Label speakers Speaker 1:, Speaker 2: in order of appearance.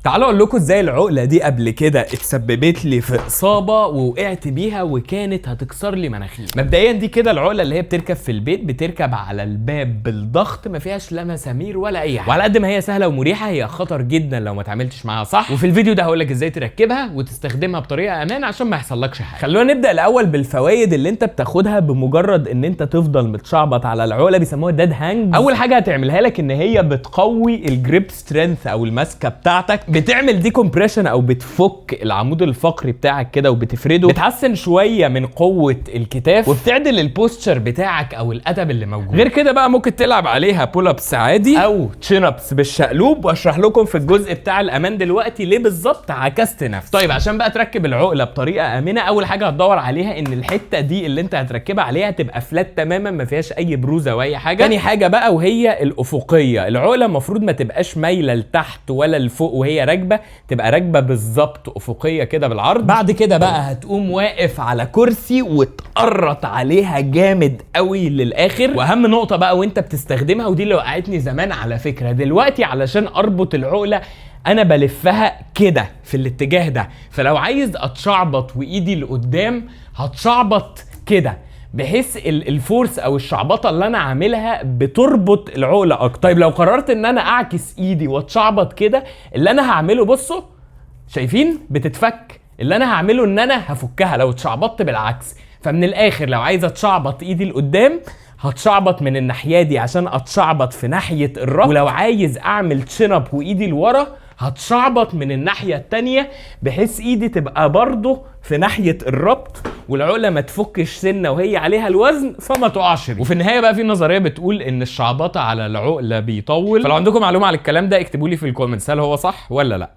Speaker 1: تعالوا اقول لكم ازاي العقلة دي قبل كده اتسببت لي في اصابه ووقعت بيها وكانت هتكسر لي مناخيري. مبدئيا دي كده العقلة اللي هي بتركب في البيت، بتركب على الباب بالضغط، ما فيهاش لا مسامير ولا اي حاجه، وعلى قد ما هي سهلة ومريحه هي خطر جدا لو ما اتعاملتش معاها صح. وفي الفيديو ده هقول لك ازاي تركبها وتستخدمها بطريقة امان عشان ما يحصلكش حاجه. خلونا نبدا الاول بالفوائد اللي انت بتاخدها بمجرد ان انت تفضل متشعبط على العقله، بيسموها dead hang. اول حاجة هتعملها لك ان هي بتقوي ال grip strength او الماسكه بتاعتك، بتعمل decompression او بتفك العمود الفقري بتاعك كده وبتفرده، بتحسن شوية من قوة الكتاف، وبتعدل ال posture بتاعك او الادب اللي موجود. غير كده بقى ممكن تلعب عليها pull ups عادي او chin ups بالشقلوب، واشرح لكم في الجزء بتاع الامان دلوقتي ليه بالظبط عكست نفسي. طيب عشان بقى تركب العقلة بطريقة امنه، اول حاجة هتدور عليها ان الحتة دي اللي انت هتركبها عليها تبقى flat تماما، ما فيهاش اي بروزه او اي حاجة. تاني حاجة بقى وهي الافقيه، العقلة المفروض ما تبقاش مايلة لتحت ولا لفوق وهي راكبه، تبقى راكبه بالظبط افقية كده بالعرض. بعد كده بقى هتقوم واقف على كرسي وتقرط عليها جامد قوي للاخر. واهم نقطة بقى وانت بتستخدمها، ودي اللي وقعتني زمان على فكرة، دلوقتي علشان اربط العقلة انا بلفها كده في الاتجاه ده، فلو عايز اتشعبط وايدي لقدام هتشعبط كده، بحيث ال force او الشعبطه اللي انا عاملها بتربط العقلة اكتر. طيب لو قررت ان انا اعكس ايدي واتشعبط كده، اللي انا هعمله، بصوا شايفين بتتفك، اللي انا هعمله ان انا هفكها لو اتشعبطت بالعكس. فمن الاخر لو عايز اتشعبط ايدي لقدام هتشعبط من الناحية دي عشان اتشعبط في ناحية الربط، ولو عايز اعمل chin up وايدي لورا هتشعبط من الناحية التانية بحيث ايدي تبقى برضه في ناحية الربط والعقله ما تفكش سنة وهي عليها الوزن فما تقعش بيه. وفي النهاية بقى في نظرية بتقول ان الشعبطه على العقلة بيطول، فلو عندكم معلومة على الكلام ده اكتبوا لي في ال comments هل هو صح ولا لا.